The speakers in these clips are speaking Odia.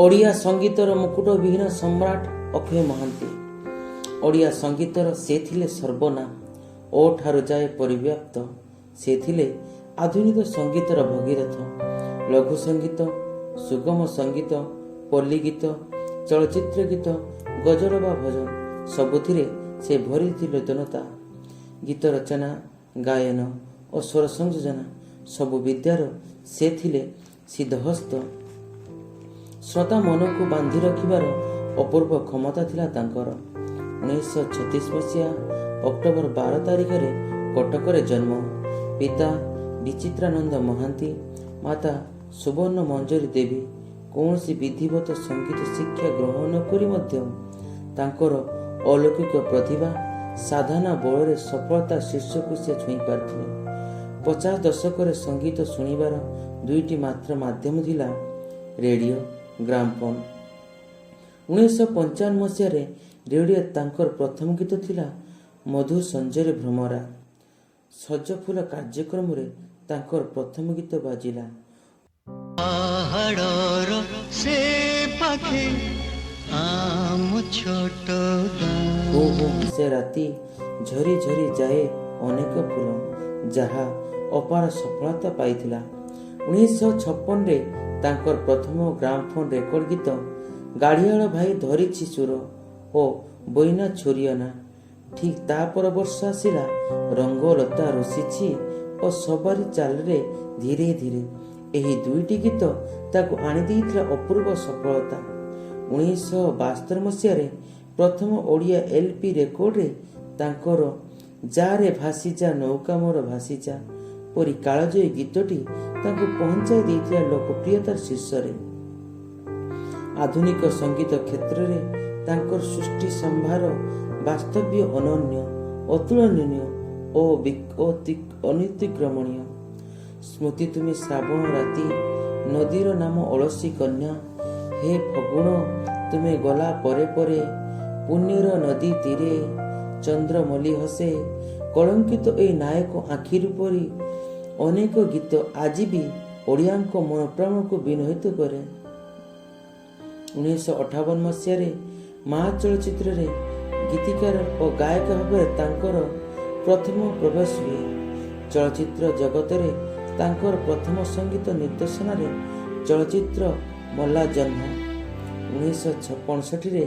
ଓଡ଼ିଆ ସଙ୍ଗୀତର ମୁକୁଟବିହୀନ ସମ୍ରାଟ ଅକ୍ଷୟ ମହାନ୍ତି। ଓଡ଼ିଆ ସଙ୍ଗୀତର ସେ ଥିଲେ ସର୍ବନା, ଓ ଠାରୁ ଯାଏ ପରିବ୍ୟାପ୍ତ। ସେ ଥିଲେ ଆଧୁନିକ ସଙ୍ଗୀତର ଭଗୀରଥ। ଲଘୁ ସଙ୍ଗୀତ, ସୁଗମ ସଙ୍ଗୀତ, ପଲ୍ଲୀ ଗୀତ, ଚଳଚ୍ଚିତ୍ର ଗୀତ, ଗଜଲ ବା ଭଜନ, ସବୁଥିରେ ସେ ଭରିଥିଲେ ନୂତନତା। ଗୀତ ରଚନା, ଗାୟନ ଓ ସ୍ୱର ସଂଯୋଜନା ସବୁ ବିଦ୍ୟାର ସେ ଥିଲେ ସିଦ୍ଧହସ୍ତ। ଶ୍ରୋତା ମନକୁ ବାନ୍ଧି ରଖିବାର ଅପୂର୍ବ କ୍ଷମତା ଥିଲା ତାଙ୍କର। 1936 ମସିହା ଅକ୍ଟୋବର 12 ତାରିଖରେ କଟକରେ ଜନ୍ମ। ପିତା ବିଚିତ୍ରାନନ୍ଦ ମହାନ୍ତି, ମାତା ସୁବର୍ଣ୍ଣ ମଞ୍ଜରୀ ଦେବୀ। କୌଣସି ବିଧିବଦ୍ଧ ସଙ୍ଗୀତ ଶିକ୍ଷା ଗ୍ରହଣ ନ କରି ମଧ୍ୟ ତାଙ୍କର ଅଲୌକିକ ପ୍ରତିଭା, ସାଧନା ବଳରେ ସଫଳତା ଶୀର୍ଷକୁ ସେ ଛୁଇଁ ପାରିଥିଲେ। 50 ଦଶକରେ ସଙ୍ଗୀତ ଶୁଣିବାର ଦୁଇଟି ମାତ୍ର ମାଧ୍ୟମ ଥିଲା ରେଡ଼ିଓ, ଗ୍ରାମଫୋନ। 1955 ମସିହାରେ ରେଡ଼ିଓ ତାଙ୍କର ପ୍ରଥମ ଗୀତ ଥିଲା ମଧୁ ସଞ୍ଜରେ ଭ୍ରମରା। ସଜଫୁଲ କାର୍ଯ୍ୟକ୍ରମରେ ତାଙ୍କର ପ୍ରଥମ ଗୀତ ବାଜିଲା। ପାହାଡ଼ର ସେ ପାଖେ ଆମ ଛୋଟ ଗାଁ। ହୋ ହୋ ସେ ରାତି ଝରି ଝରି ଯାଏ ଅନେକ ଫୁଲ, ଯାହା ଅପାର ସଫଳତା ପାଇଥିଲା। 1956ରେ ତାଙ୍କର ପ୍ରଥମ ଗ୍ରାମଫୋନ ରେକର୍ଡ ଗୀତ ଗାଡ଼ିଆଳ ଭାଇ ଧରିଛି ସୁର ଓ ବଇନା ଛୁରିଅନା। ଠିକ୍ ତା ପର ବର୍ଷ ଆସିଲା ରଙ୍ଗଲତା ରୁଷିଛି ଓ ସବାରି ଚାଲରେ ଧୀରେ ଧୀରେ। ଏହି ଦୁଇଟି ଗୀତ ତାକୁ ଆଣିଦେଇଥିଲା ଅପୂର୍ବ ସଫଳତା। 1972 ମସିହାରେ ପ୍ରଥମ ଓଡ଼ିଆ ଏଲ୍ ପି ରେକର୍ଡରେ ତାଙ୍କର ଯାରେ ଭାସିଯା ନୌକା ମୋର ଭାସିଯା ପରି କାଳଜୟୀ ଗୀତଟି ତାଙ୍କୁ ପହଞ୍ଚାଇ ଦେଇଥିଲା ଲୋକପ୍ରିୟତାର ଶୀର୍ଷରେ। ଆଧୁନିକ ସଙ୍ଗୀତ କ୍ଷେତ୍ରରେ ତାଙ୍କର ସୃଷ୍ଟି ସମ୍ଭାର ବାସ୍ତବ ଅନନ୍ୟ, ଅତୁଳନୀୟ ଓ ଅନତିକ୍ରମଣୀୟ। ସ୍ମୃତି ତୁମେ ଶ୍ରାବଣ ରାତି, ନଦୀର ନାମ ଅଳସୀ କନ୍ୟା, ହେ ଫଗୁଣ ତୁମେ ଗଲା ପରେ ପରେ, ପୁଣ୍ୟର ନଦୀ ତୀରେ, ଚନ୍ଦ୍ରମଲ୍ଲି ହସେ, କଳଙ୍କିତ ଏଇ ନାୟକ ଆଖିରୁ ପରି ଅନେକ ଗୀତ ଆଜି ବି ଓଡ଼ିଆଙ୍କ ମନ ପ୍ରାଣକୁ ବିମୋହିତ କରେ। 1958 ମସିହାରେ ମା ଚଳଚ୍ଚିତ୍ରରେ ଗୀତିକାର ଓ ଗାୟକ ଭାବରେ ତାଙ୍କର ପ୍ରଥମ ପ୍ରବେଶ ହୁଏ। ଚଳଚ୍ଚିତ୍ର ଜଗତରେ ତାଙ୍କର ପ୍ରଥମ ସଙ୍ଗୀତ ନିର୍ଦ୍ଦେଶନାରେ ଚଳଚ୍ଚିତ୍ର ମଲା ଜହ୍ନ 1965ରେ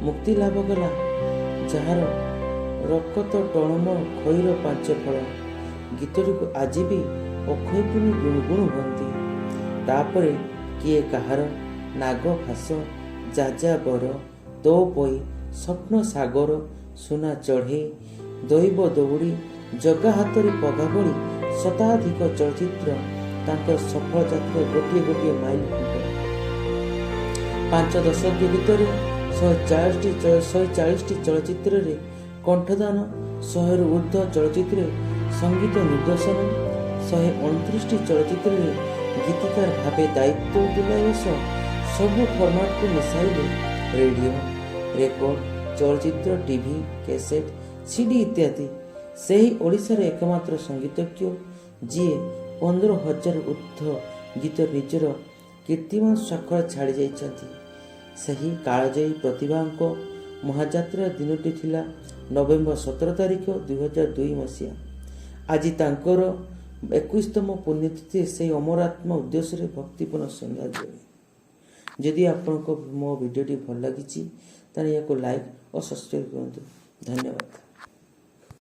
ମୁକ୍ତି ଲାଭ କଲା, ଯାହାର ରକତ ଟଳମଳ ଖଇର ପାଞ୍ଚ ଫଳ ଗୀତଟିକୁ ଆଜି ବି ଅକ୍ଷୟ ପ୍ରେମୀ ଗୁଣୁଗୁଣୁ ହୁଅନ୍ତି। ତାପରେ କିଏ କାହାର, ନାଗ ଫାଶ, ଯାଯାବର, ତୋ ପଇ, ସ୍ୱପ୍ନ ସାଗର, ସୁନା ଚଢ଼େଇ, ଦଇବ ଦଉଡ଼ି, ଜଗା ହାତରେ ପଘା ଭଳି ଶତାଧିକ ଚଳଚ୍ଚିତ୍ର ତାଙ୍କର ସଫଳ ଯାତ୍ରାର ଗୋଟିଏ ଗୋଟିଏ ମାଇଲ ଖୁଣ୍ଟ। 5 ଦଶନ୍ଧି ଭିତରେ 140ଟି ଚଳଚ୍ଚିତ୍ରରେ କଣ୍ଠଦାନ, 100ରୁ ଉର୍ଦ୍ଧ୍ୱ ଚଳଚ୍ଚିତ୍ରରେ ସଙ୍ଗୀତ ନିର୍ଦ୍ଦେଶନା, 129ଟି ଚଳଚ୍ଚିତ୍ରରେ ଗୀତିକାର ଭାବେ ଦାୟିତ୍ୱ ତୁଲାଇବା ସହ ସବୁ ଫର୍ମାଟକୁ ମିଶାଇଲେ ରେଡ଼ିଓ, ରେକର୍ଡ, ଚଳଚ୍ଚିତ୍ର, ଟିଭି, କ୍ୟାସେଟ୍, ସିଡି ଇତ୍ୟାଦି, ସେହି ଓଡ଼ିଶାର ଏକମାତ୍ର ସଙ୍ଗୀତଜ୍ଞ ଯିଏ 15,000 ଉର୍ଦ୍ଧ୍ୱ ଗୀତ ନିଜର କୀର୍ତ୍ତିମାନ ସ୍ୱାକ୍ଷର ଛାଡ଼ି ଯାଇଛନ୍ତି। ସେହି କାଳଜୟୀ ପ୍ରତିଭାଙ୍କ ମହାଯାତ୍ରା ଦିନଟି ଥିଲା ନଭେମ୍ବର 17 ତାରିଖ, 2002 ମସିହା। ଆଜି ତାଙ୍କର 21ତମ ପୁଣ୍ୟତିଥି। ସେହି ଅମର ଆତ୍ମା ଉଦ୍ଦେଶ୍ୟରେ ଭକ୍ତିପୂର୍ଣ୍ଣ ଶ୍ରଦ୍ଧାଞ୍ଜଳି। ଯଦି ଆପଣଙ୍କ ମୋ ଭିଡ଼ିଓଟି ଭଲ ଲାଗିଛି, ତାହେଲେ ଏହାକୁ ଲାଇକ୍ ଓ ସବସ୍କ୍ରାଇବ୍ କରନ୍ତୁ। ଧନ୍ୟବାଦ।